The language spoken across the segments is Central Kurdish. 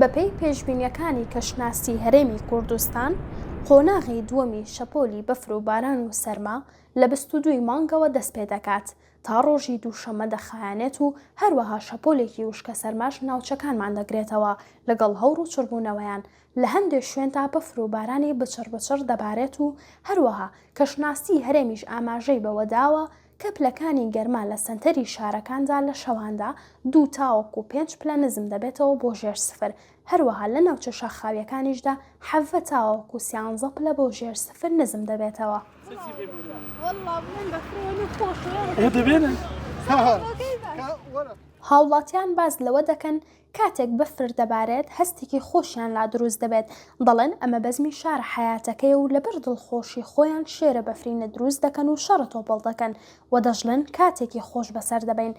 بەپێی پێشبینییەکانی کەشناسی هەرێمی کوردستان، قۆناغی دووەمی شەپۆلی بەفر و باران و سەرما لە 22 ی مانگەوە دەستپێدەکات تا ڕۆژی دووشەممە دەخایەنێت و هەروەها شەپۆلێکی وشکەسەرماش ناوچەکانمان دەگرێتەوە لەگەڵ هەور و چڕبوونەوەیان لە هەندێ شوێندا بەفر و بارانی بچڕبچڕ دەبارێت و هەروەها کەشناسی هەرێمیش ئاماژەی بەوەداوە کە پلەکانی گەرما لە سەنتەری شارەکاندا لە شەواندا دوو تاوەکو پێنج پلە نزم دەبێتەوە بۆ ژێر سفر، هەروەها لە ناوچە شاخاوییەکانیشدا حەڤە تاوەکو سیانزە پلە بۆ ژێر سفر نزم دەبێتەوە. هاوڵاتیان باس لەوە دەکەن، کاتێک بەفر دەبارێت هەستێکی خۆشیان لا دروست دەبێت، دەڵێن ئەمە بەزمی شارە حەیاتەکەیە و لەبەر دڵخۆشی خۆیان شێرە بەفرینە دروست دەکەن و شەڕە تۆپەڵ دەکەن و دەشڵێن کاتێکی خۆش بەسەر دەبەین.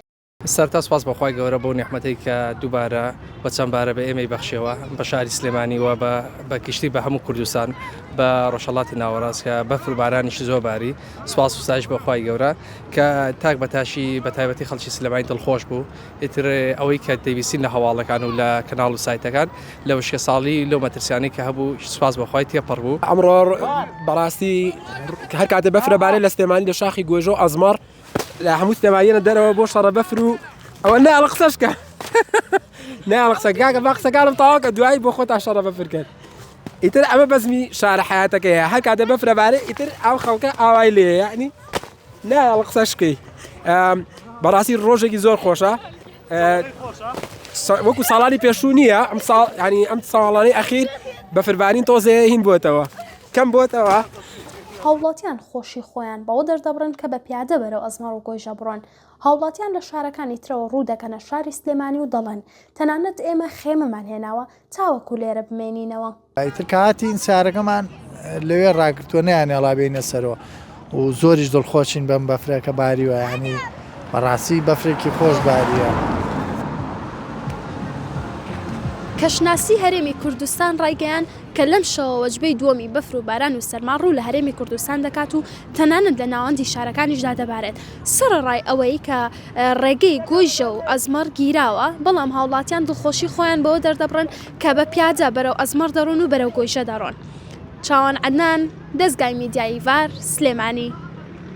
سەرەتا سوپاس بۆ خوای گەورە بەو نیعمەتەی کە دووبارە و چەند بارە بە ئێمەی بەخشیەوە بە شاری سلێمانی و بە بە گشتی بە هەموو کوردستان بە ڕۆژهەڵاتی ناوەڕاست کە بەفر و بارانیشی زۆر باری سوپاس و ستایش بۆ خوای گەورە کە تاک بە تاشی بە تایبەتی خەڵکی سلێمانی دڵخۆش بوو ئیتر ئەوەی کە دەیبیستین لە هەواڵەکان و لە کەناڵ و سایتەکان لە وشکەساڵی لەو مەترسیانەی کە هەبوو سوپاس بۆ خوای تێپەڕ بوو. ئەمڕۆ بەڕاستی هەر کاتێ بەفرە بارێ لە سلێمانی لە شاخی گۆیژە و ئەزمەڕ لە هەموو سلێمانیەنە دەرەوە بۆ شەڕە بەفر و ئەوە ناڵە قسەش کە ناڵە قسە کاکە با قسەکانم تەواو کە دوایی بۆ خۆتا شەڕە بەفر کەن ئیتر ئەمە بەزمی شارە حیاتەکەیە هەر کاتێ بەفرە بارێ ئیتر ئەو خەڵکە ئاوای لێیە یعنی نایەڵە قسەش بکەی بەڕاستی ڕۆژێکی زۆر خۆشە وەکو ساڵانی پێشوو نییە ئەم ساڵ ینی ئەم ساڵانی ئەخیر بەفربارین تۆزێ هین بووەتەوە کەم بووەتەوە. هاوڵاتیان خۆشی خۆیان بەوە دەردەبڕن کە بە پیادە بەرەو ئەزمەڕ و گۆیژە بڕۆن، هاوڵاتیان لە شارەکانی ترەوە ڕوو دەکەنە شاری سلێمانی و دەڵێن، تەنانەت ئێمە خێمەمان هێناوە تاوەکو لێرە بمێنینەوە. ئیتر کە هاتین سەیارەکەمان لەوێ ڕاگرتووە نەیانهێڵا بێینە سەرەوە و زۆریش دڵخۆشین بەم بەفرە کە باریوە یانی بەڕاستی بەفرێکی خۆش باریە. کەشناسی هەرێمی کوردستان ڕایگەیاند کە لەم شەوە وەجبەی دووەمی بەفر و باران و سەرما ڕوو لە هەرێمی کوردستان دەکات و تەنانەت لە ناوەندی شارەکانیشدا دەبارێت سەرەڕای ئەوەی کە ڕێگەی گۆیژە و ئەزمەڕ گیراوە، بەڵام هاوڵاتیان دڵخۆشی خۆیان بەوە دەردەبڕن کە بە پیادە بەرەو ئەزمەڕ دەڕۆن و بەرەو گۆیژە دەڕۆن. چاوان عەدنان، دەزگای میدیایی ڤار، سلێمانی.